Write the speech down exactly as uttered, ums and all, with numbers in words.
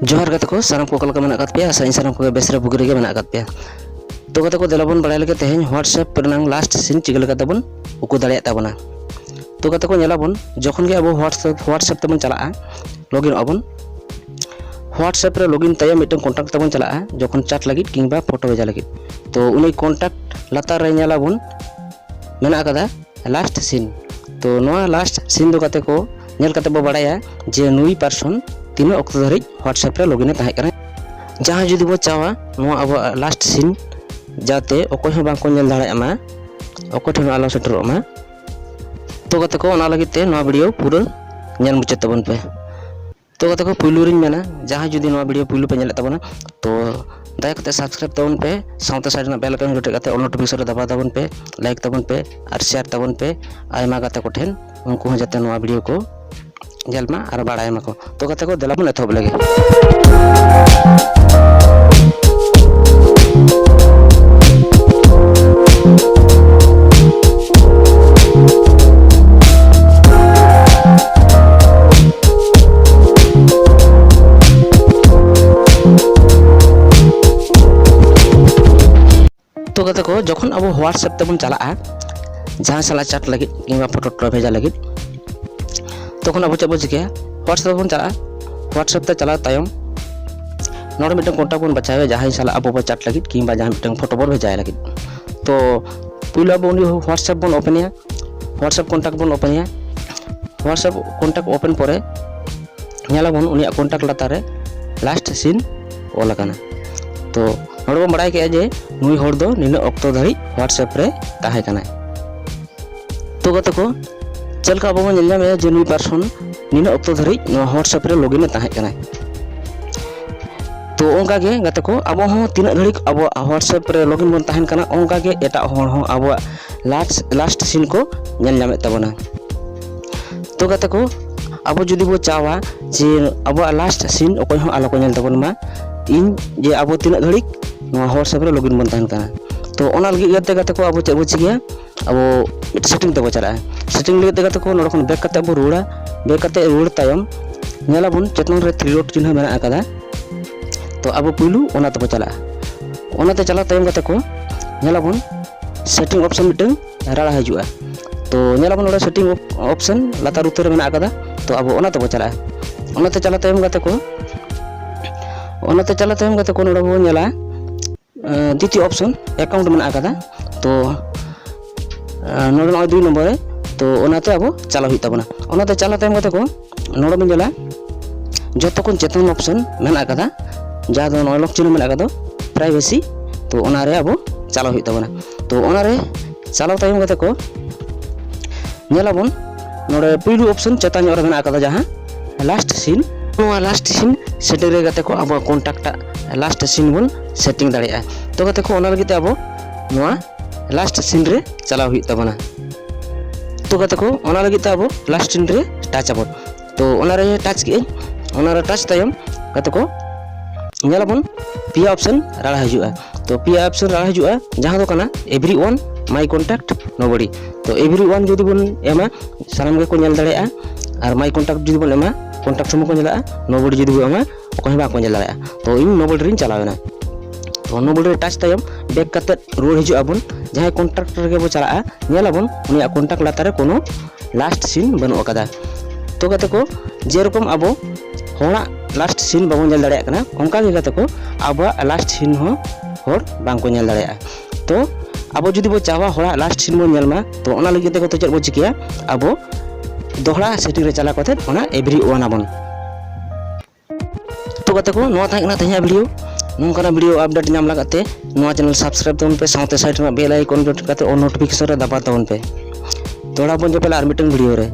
ᱡᱚᱦᱟᱨ ᱜᱟᱛᱮ ᱠᱚ, ᱥᱟᱱᱟᱢ ᱠᱚ ᱚᱠᱟ ᱞᱮᱠᱟ ᱢᱮᱱᱟᱜ ᱟᱠᱟᱫ ᱯᱮᱭᱟ? ᱟᱥᱟᱭᱟᱹᱧ ᱥᱟᱱᱟᱢ ᱠᱚᱜᱮ ᱵᱮᱥ ᱨᱮ ᱵᱩᱜᱤ ᱨᱮᱜᱮ ᱢᱮᱱᱟᱜ ᱟᱠᱟᱫ ᱯᱮᱭᱟ᱾ ᱛᱚ ᱜᱟᱛᱮ ᱠᱚ, ᱫᱮᱞᱟ ᱵᱚᱱ ᱵᱟᱲᱟᱭ ᱞᱮᱜᱮ ᱛᱮᱦᱮᱧ WhatsApp ᱨᱮᱱᱟᱝ last scene ᱪᱤᱠᱟᱹ ᱞᱮᱠᱟ ᱛᱮᱵᱚᱱ ᱩᱠᱩ ᱫᱟᱲᱮᱭᱟᱜ ᱛᱟᱵᱚᱱᱟ᱾ ᱛᱚ ᱜᱟᱛᱮ ᱠᱚ, ᱧᱮᱞᱟᱵᱚᱱ ᱡᱚᱠᱷᱚᱱ ᱜᱮ ᱟᱵᱚ WhatsApp WhatsApp ᱛᱮᱵᱚᱱ ᱪᱟᱞᱟᱜᱼᱟ, login ᱚᱜᱼᱟ ᱵᱚᱱ᱾ WhatsApp ᱨᱮ login ᱛᱟᱭᱚᱢ ᱢᱤᱫᱴᱟᱝ contact ᱛᱮᱵᱚᱱ ᱪᱟᱞᱟᱜᱼᱟ, ᱡᱚᱠᱷᱚᱱ chat ᱞᱟᱹᱜᱤᱫ ᱠᱤᱝᱵᱟ photo ᱵᱷᱮᱡᱟ ᱞᱟᱹᱜᱤᱫ᱾ ᱛᱚ ᱩᱱᱤ contact ᱞᱟᱛᱟᱨ ᱨᱮ ᱧᱮᱞᱟᱵᱚᱱ ᱢᱮᱱᱟᱜ ᱟᱠᱟᱫᱟ last scene᱾ ᱛᱚ ᱱᱚᱣᱟ last scene ᱫᱚ ᱜᱟᱛᱮ ᱠᱚ, ᱧᱮᱞ ᱠᱟᱛᱮ ᱵᱚ ᱵᱟᱲᱟᱭᱟ ᱡᱮ ᱱᱩᱭ person ᱛᱤᱱᱟᱹᱜ ᱚᱠᱛᱚ ᱫᱷᱟᱹᱨᱤᱡ WhatsApp ᱨᱮ login ᱮ ᱛᱟᱦᱮᱸ ᱠᱟᱱᱟ᱾ ᱡᱟᱦᱟᱸᱭ ᱡᱩᱫᱤ ᱵᱚ ᱪᱟᱣᱟ ᱱᱚᱣᱟ ᱟᱵᱚᱣᱟᱜ last scene ᱡᱟᱛᱮ ᱚᱠᱚᱭ ᱦᱚᱸ ᱵᱟᱝ ᱠᱚ ᱧᱮᱞ ᱫᱟᱲᱮᱭᱟᱜ ᱢᱟ, ᱚᱠᱚᱭ ᱴᱷᱮᱱ ᱦᱚᱸ ᱟᱞᱚ ᱥᱮᱴᱮᱨᱚᱜ ᱢᱟ, ᱛᱚ ᱜᱟᱛᱮ ᱠᱚ, ᱚᱱᱟ ᱞᱟᱹᱜᱤᱫ ᱛᱮ ᱱᱚᱣᱟ video ᱯᱩᱨᱟᱹ ᱧᱮᱞ ᱢᱩᱪᱟᱹᱫ ᱛᱟᱵᱚᱱ ᱯᱮ᱾ ᱛᱚ ᱜᱟᱛᱮ ᱠᱚ, ᱯᱩᱭᱞᱩ ᱨᱤᱧ ᱢᱮᱱᱟ, ᱡᱟᱦᱟᱸᱭ ᱡᱩᱫᱤ ᱱᱚᱣᱟ video ᱯᱩᱭᱞᱩ ᱯᱮ ᱧᱮᱞᱮᱫ ᱛᱟᱵᱚᱱᱟ, ᱛᱚ ᱫᱟᱭᱟ ᱠᱟᱛᱮ subscribe ᱛᱟᱵᱚᱱ ᱯᱮ, ᱥᱟᱶᱛᱮ side ᱨᱮᱱᱟᱜ bell icon ᱡᱚᱴᱮᱫ ᱠᱟᱛᱮ all notification ᱨᱮ ᱫᱟᱵᱟᱣ ᱛᱟᱵᱚᱱ ᱯᱮ, like ᱛᱟᱵᱚᱱ ᱯᱮ ᱟᱨ share ᱛᱟᱵᱚᱱ ᱯᱮ ᱟᱭᱢᱟ ᱜᱟᱛᱮ ᱠᱚᱴᱷᱮᱱ, ᱩᱱᱠᱩ ᱦᱚᱸ ᱡᱟᱛᱮ ᱱᱚᱣᱟ video ᱠᱚ ᱧᱮᱞ ᱢᱟ ᱟᱨ ᱵᱟᱲᱟᱭ ᱢᱟᱠᱚ᱾ ᱛᱚ ᱜᱟᱛᱮ ᱠᱚ, ᱫᱮᱞᱟ ᱵᱚᱱ ᱮᱛᱚᱦᱚᱵ ᱞᱮᱜᱮ᱾ ᱛᱚ ᱜᱟᱛᱮ ᱠᱚ, ᱡᱚᱠᱷᱚᱱ ᱟᱵᱚ WhatsApp ᱛᱮᱵᱚᱱ ᱪᱟᱞᱟᱜᱼᱟ ᱡᱟᱦᱟᱸᱭ ᱥᱟᱞᱟᱜ chat ᱞᱟᱹᱜᱤᱫ ᱠᱤᱝᱵᱟ photo ᱴᱚ ᱵᱷᱮᱡᱟ ᱞᱟᱹᱜᱤᱫ, ᱛᱚᱠᱷᱚᱱ ᱟᱵᱚ ᱪᱮᱫ ᱵᱚ ᱪᱤᱠᱟᱹᱭᱟ? WhatsApp ᱛᱮᱵᱚᱱ ᱪᱟᱞᱟᱜᱼᱟ᱾ WhatsApp ᱛᱮ ᱪᱟᱞᱟᱣ ᱛᱟᱭᱚᱢ ᱱᱚᱰᱮ ᱢᱤᱫᱴᱟᱝ contact ᱵᱚᱱ ᱵᱟᱪᱷᱟᱣᱟ ᱡᱟᱦᱟᱸᱭ ᱥᱟᱞᱟᱜ ᱟᱵᱚ ᱵᱚ chat ᱞᱟᱹᱜᱤᱫ ᱠᱤᱝᱵᱟ ᱡᱟᱦᱟᱸᱭ ᱢᱤᱫᱴᱟᱝ photo ᱵᱚᱱ ᱵᱷᱮᱡᱟᱭ ᱞᱟᱹᱜᱤᱫ᱾ ᱛᱚ ᱯᱩᱭᱞᱩ ᱟᱵᱚ ᱩᱱᱤ WhatsApp ᱵᱚᱱ open ᱮᱭᱟ, WhatsApp contact ᱵᱚᱱ open ᱮᱭᱟ᱾ WhatsApp contact open ᱯᱚᱨᱮ ᱧᱮᱞᱟᱵᱚᱱ ᱩᱱᱤᱭᱟᱜ contact ᱞᱟᱛᱟᱨ ᱨᱮ last scene ᱚᱞ ᱟᱠᱟᱱᱟ᱾ ᱛᱚ ᱱᱚᱰᱮ ᱵᱚᱱ ᱵᱟᱲᱟᱭ ᱠᱮᱫᱼᱟ ᱡᱮ ᱱᱩᱭ ᱦᱚᱲ ᱫᱚ ᱱᱤᱱᱟᱹᱜ ᱚᱠᱛᱚ ᱫᱷᱟᱹᱨᱤᱡ WhatsApp ᱨᱮ ᱛᱟᱦᱮᱸ ᱠᱟᱱᱟᱭ᱾ ᱛᱚ ᱜᱟᱛᱮ ᱠᱚ, ᱪᱮᱫ ᱞᱮᱠᱟ ᱟᱵᱚ ᱵᱚᱱ ᱧᱮᱞ ᱧᱟᱢᱮᱫᱼᱟ ᱡᱮ ᱱᱩᱭ person ᱱᱤᱱᱟᱹᱜ ᱚᱠᱛᱚ ᱫᱷᱟᱹᱨᱤᱡ ᱱᱚᱣᱟ WhatsApp ᱨᱮ login ᱮ ᱛᱟᱦᱮᱸ ᱠᱟᱱᱟᱭ? ᱛᱚ ᱚᱱᱠᱟ ᱜᱮ ᱜᱟᱛᱮ ᱠᱚ, ᱟᱵᱚ ᱦᱚᱸ ᱛᱤᱱᱟᱹᱜ ᱜᱷᱟᱹᱲᱤᱡ ᱟᱵᱚᱣᱟᱜ WhatsApp ᱨᱮ login ᱵᱚᱱ ᱛᱟᱦᱮᱱ ᱠᱟᱱᱟ, ᱚᱱᱠᱟ ᱜᱮ ᱮᱴᱟᱜ ᱦᱚᱲ ᱦᱚᱸ ᱟᱵᱚᱣᱟᱜ last last scene ᱠᱚ ᱧᱮᱞ ᱧᱟᱢᱮᱫ ᱛᱟᱵᱚᱱᱟ᱾ ᱛᱚ ᱜᱟᱛᱮ ᱠᱚ, ᱟᱵᱚ ᱡᱩᱫᱤ ᱵᱚ ᱪᱟᱣᱟ ᱡᱮ ᱟᱵᱚᱣᱟᱜ last scene ᱚᱠᱚᱭ ᱦᱚᱸ ᱟᱞᱚ ᱠᱚ ᱧᱮᱞ ᱛᱟᱵᱚᱱ ᱢᱟ, ᱤᱧ ᱡᱮ ᱟᱵᱚ ᱛᱤᱱᱟᱹᱜ ᱜᱷᱟᱹᱲᱤᱡ ᱱᱚᱣᱟ WhatsApp ᱨᱮ login ᱵᱚᱱ ᱛᱟᱦᱮᱱ ᱠᱟᱱᱟ, ᱛᱚ ᱚᱱᱟ ᱞᱟᱹᱜᱤᱫ ᱜᱟᱛᱮ ᱜᱟᱛᱮ ᱠᱚ, ᱟᱵᱚ ᱪᱮᱫ ᱵᱚ ᱪᱤᱠᱟᱹᱭᱟ? ᱟᱵᱚ ᱢᱤᱫᱴᱮᱱ setting ᱛᱮᱵᱚ ᱪᱟᱞᱟᱜᱼᱟ᱾ Setting ᱞᱟᱹᱜᱤᱫ ᱛᱮ ᱜᱟᱛᱮ ᱠᱚ, ᱱᱚᱰᱮ ᱠᱷᱚᱱ back ᱠᱟᱛᱮ ᱵᱚ ᱨᱩᱣᱟᱹᱲᱟ᱾ Back ᱠᱟᱛᱮ ᱨᱩᱣᱟᱹᱲ ᱛᱟᱭᱚᱢ ᱧᱮᱞᱟᱵᱚᱱ ᱪᱮᱛᱟᱱ ᱨᱮ ᱛᱷᱨᱤ ᱰᱚᱴ ᱪᱤᱱᱦᱟᱹ ᱢᱮᱱᱟᱜ ᱟᱠᱟᱫᱟ᱾ ᱛᱚ ᱟᱵᱚ ᱯᱩᱭᱞᱩ ᱚᱱᱟ ᱛᱮᱵᱚ ᱪᱟᱞᱟᱜᱼᱟ᱾ ᱚᱱᱟᱛᱮ ᱪᱟᱞᱟᱣ ᱛᱟᱭᱚᱢ ᱠᱟᱛᱮ ᱠᱚ ᱧᱮᱞᱟᱵᱚᱱ ᱥᱮᱴᱤᱝ ᱚᱯᱥᱮᱱ ᱢᱤᱫᱴᱟᱝ ᱨᱟᱲᱟ ᱦᱤᱡᱩᱜᱼᱟ᱾ ᱛᱚ ᱧᱮᱞᱟᱵᱚᱱ ᱱᱚᱰᱮ ᱥᱮᱴᱤᱝ ᱚᱯᱥᱮᱱ ᱞᱟᱛᱟᱨ ᱩᱛᱟᱹᱨ ᱨᱮ ᱢᱮᱱᱟᱜ ᱟᱠᱟᱫᱟ᱾ ᱛᱚ ᱟᱵᱚ ᱚᱱᱟ ᱛᱮᱵᱚ ᱪᱟᱞᱟᱜᱼᱟ᱾ ᱚᱱᱟᱛᱮ ᱪᱟᱞᱟᱣ ᱛᱟᱭᱚᱢ ᱠᱟᱛᱮ ᱠᱚ ᱚᱱᱟᱛᱮ ᱪᱟᱞᱟᱣ ᱛᱟᱭᱚᱢ ᱠᱟᱛᱮ ᱠᱚ ᱱᱚᱰᱮ ᱵᱚᱱ ᱧᱮᱞᱟ ᱫᱤᱛᱤᱭᱚ ᱚᱯᱥᱮᱱ ᱮᱠᱟᱣᱩᱱᱴ ᱢᱮᱱᱟᱜ ᱟᱠᱟᱫᱟ᱾ ᱛᱚ ᱱᱚᱰᱮ ᱱᱚᱜᱼᱚᱭ ᱫᱩᱭ ᱱᱚᱢᱵᱚᱨ ᱨᱮ᱾ ᱛᱚ ᱚᱱᱟᱛᱮ ᱟᱵᱚ ᱪᱟᱞᱟᱣ ᱦᱩᱭᱩᱜ ᱛᱟᱵᱚᱱᱟ᱾ ᱚᱱᱟᱛᱮ ᱪᱟᱞᱟᱣ ᱛᱟᱭᱚᱢ ᱠᱟᱛᱮ ᱠᱚ ᱱᱚᱰᱮ ᱵᱚᱱ ᱧᱮᱞᱟ ᱡᱚᱛᱚ ᱠᱷᱚᱱ ᱪᱮᱛᱟᱱ ᱚᱯᱥᱮᱱ ᱢᱮᱱᱟᱜ ᱟᱠᱟᱫᱟ, ᱡᱟᱦᱟᱸ ᱫᱚ ᱱᱚᱜᱼᱚᱭ ᱞᱚᱠ ᱪᱤᱱᱦᱟᱹ ᱢᱮᱱᱟᱜ ᱟᱠᱟᱫᱟ, ᱯᱨᱟᱭᱵᱷᱮᱥᱤ᱾ ᱛᱚ ᱚᱱᱟᱨᱮ ᱟᱵᱚ ᱪᱟᱞᱟᱣ ᱦᱩᱭᱩᱜ ᱛᱟᱵᱚᱱᱟ᱾ ᱛᱚ ᱚᱱᱟᱨᱮ ᱪᱟᱞᱟᱣ ᱛᱟᱭᱚᱢ ᱠᱟᱛᱮ ᱠᱚ ᱧᱮᱞᱟᱵᱚᱱ ᱱᱚᱰᱮ ᱯᱩᱭᱞᱩ ᱚᱯᱥᱮᱱ ᱪᱮᱛᱟᱱ ᱧᱚᱜ ᱨᱮ ᱢᱮᱱᱟᱜ ᱟᱠᱟᱫᱟ ᱡᱟᱦᱟᱸ ᱞᱟᱥᱴ ᱥᱤᱱ᱾ ᱱᱚᱣᱟ ᱞᱟᱥᱴ ᱥᱤᱱ ᱥᱮᱴᱤᱝ ᱨᱮ ᱠᱟᱛᱮ ᱠᱚ ᱟᱵᱚᱣᱟᱜ ᱠᱚᱱᱴᱟᱠᱴ ᱟᱜ ᱞᱟᱥᱴ ᱥᱤᱱ ᱵᱚᱱ ᱥᱮᱴᱤᱝ ᱫᱟᱲᱮᱭᱟᱜᱼᱟ᱾ ᱛᱚ ᱠᱟᱛᱮ ᱠᱚ ᱚᱱᱟ ᱞᱟᱹᱜᱤᱫ ᱛᱮ ᱟᱵᱚ ᱱᱚᱣᱟ ᱞᱟᱥᱴ ᱥᱤᱱ ᱨᱮ ᱪᱟᱞᱟᱣ ᱦᱩᱭᱩᱜ ᱛᱟᱵᱚᱱᱟ᱾ ᱛᱚ ᱠᱟᱛᱮ ᱠᱚ ᱚᱱᱟ ᱞᱟᱹᱜᱤᱫ ᱛᱮ ᱟᱵᱚ ᱞᱟᱥᱴ ᱥᱤᱱ ᱨᱮ ᱴᱟᱪ ᱟᱵᱚᱱ᱾ ᱛᱚ ᱚᱱᱟᱨᱮ ᱴᱟᱪ ᱠᱮᱜᱼᱟᱹᱧ᱾ ᱚᱱᱟᱨᱮ ᱴᱟᱪ ᱛᱟᱭᱚᱢ ᱠᱟᱛᱮ ᱠᱚ ᱧᱮᱞᱟᱵᱚᱱ ᱯᱮᱭᱟ ᱚᱯᱥᱮᱱ ᱨᱟᱲᱟ ᱦᱤᱡᱩᱜᱼᱟ᱾ ᱛᱚ ᱯᱮᱭᱟ ᱚᱯᱥᱮᱱ ᱨᱟᱲᱟ ᱦᱤᱡᱩᱜᱼᱟ, ᱡᱟᱦᱟᱸ ᱫᱚ ᱠᱟᱱᱟ everyone, my contact, nobody᱾ ᱛᱚ everyone ᱡᱩᱫᱤ ᱵᱚᱱ ᱮᱢᱟ, ᱥᱟᱱᱟᱢ ᱜᱮᱠᱚ ᱧᱮᱞ ᱫᱟᱲᱮᱭᱟᱜᱼᱟ᱾ ᱟᱨ my contact ᱡᱩᱫᱤ ᱵᱚᱱ ᱮᱢᱟ, ᱠᱚᱱᱴᱟᱠᱴ ᱥᱩᱢᱩᱝ ᱠᱚ ᱧᱮᱞᱚᱜᱼᱟ᱾ Nobody ᱡᱩᱫᱤ ᱵᱚᱱ ᱮᱢᱟ, ᱚᱠᱚᱭ ᱦᱚᱸ ᱵᱟᱠᱚ ᱧᱮᱞ ᱫᱟᱲᱮᱭᱟᱜᱼᱟ᱾ ᱛᱚ ᱤᱧ nobody ᱨᱤᱧ ᱪᱟᱞᱟᱣ ᱮᱱᱟ᱾ ᱛᱚ nobody ᱨᱮ ᱴᱟᱪ ᱛᱟᱭᱚᱢ ᱵᱮᱠ ᱠᱟᱛᱮ ᱨᱩᱣᱟᱹᱲ ᱦᱤᱡᱩᱜ ᱟᱵᱚᱱ᱾ ᱡᱟᱦᱟᱸᱭ ᱠᱚᱱᱴᱟᱠᱴ ᱨᱮᱜᱮ ᱵᱚ ᱪᱟᱞᱟᱜᱼᱟ, ᱧᱮᱞᱟᱵᱚᱱ ᱩᱱᱤᱭᱟᱜ ᱠᱚᱱᱴᱟᱠᱴ ᱞᱟᱛᱟᱨ ᱨᱮ ᱠᱳᱱᱳ ᱞᱟᱥᱴ ᱥᱤᱱ ᱵᱟᱹᱱᱩᱜ ᱟᱠᱟᱫᱟ᱾ ᱛᱚ ᱜᱟᱛᱮ ᱠᱚ, ᱡᱮᱨᱚᱠᱚᱢ ᱟᱵᱚ ᱦᱚᱲᱟᱜ ᱞᱟᱥᱴ ᱥᱤᱱ ᱵᱟᱵᱚᱱ ᱧᱮᱞ ᱫᱟᱲᱮᱭᱟᱜ ᱠᱟᱱᱟ, ᱚᱱᱠᱟ ᱜᱮ ᱜᱟᱛᱮ ᱠᱚ ᱟᱵᱚᱣᱟᱜ ᱞᱟᱥᱴ ᱥᱤᱱ ᱦᱚᱸ ᱦᱚᱲ ᱵᱟᱝᱠᱚ ᱧᱮᱞ ᱫᱟᱲᱮᱭᱟᱜᱼᱟ᱾ ᱛᱚ ᱟᱵᱚ ᱡᱩᱫᱤ ᱵᱚ ᱪᱟᱦᱟᱣᱟ ᱦᱚᱲᱟᱜ ᱞᱟᱥᱴ ᱥᱤᱱ ᱵᱚᱱ ᱧᱮᱞ ᱢᱟ, ᱛᱚ ᱚᱱᱟ ᱞᱟᱹᱜᱤᱫ ᱛᱮ ᱜᱟᱛᱮ ᱪᱮᱫ ᱵᱚ ᱪᱤᱠᱟᱹᱭᱟ? ᱟᱵᱚ ᱫᱚᱦᱲᱟ ᱥᱮᱴᱤᱝ ᱨᱮ ᱪᱟᱞᱟᱣ ᱠᱟᱛᱮ ᱚᱱᱟ everyone ᱟᱵᱚᱱ᱾ ᱛᱚ ᱜᱟᱛᱮ ᱠᱚ, ᱱᱚᱣᱟ ᱛᱟᱦᱮᱸ ᱠᱟᱱᱟ ᱛᱮᱦᱮᱧᱟᱜ ᱵᱷᱤᱰᱤᱭᱳ᱾ ᱱᱚᱝᱠᱟᱱᱟᱜ ᱵᱷᱤᱰᱤᱭᱳ ᱟᱯᱰᱮᱴ ᱧᱟᱢ ᱞᱟᱹᱜᱤᱫ ᱛᱮ ᱱᱚᱣᱟ ᱪᱮᱱᱮᱞ ᱥᱟᱵᱥᱠᱨᱟᱭᱤᱵ ᱛᱟᱵᱚᱱ ᱯᱮ, ᱥᱟᱶᱛᱮ ᱥᱟᱭᱤᱰ ᱨᱮᱱᱟᱜ ᱵᱮᱞ ᱟᱭᱠᱚᱱ ᱡᱚᱴᱮᱫ ᱠᱟᱛᱮ ᱚᱞ ᱱᱳᱴᱤᱯᱷᱤᱠᱮᱥᱚᱱ ᱨᱮ ᱫᱟᱵᱟᱣ ᱛᱟᱵᱚᱱ ᱯᱮ᱾ ᱛᱚ ᱚᱲᱟᱜ ᱵᱚᱱ ᱧᱟᱯᱟᱢᱟ ᱟᱨ ᱢᱤᱫᱴᱟᱝ ᱵᱷᱤᱰᱤᱭᱳ ᱨᱮ᱾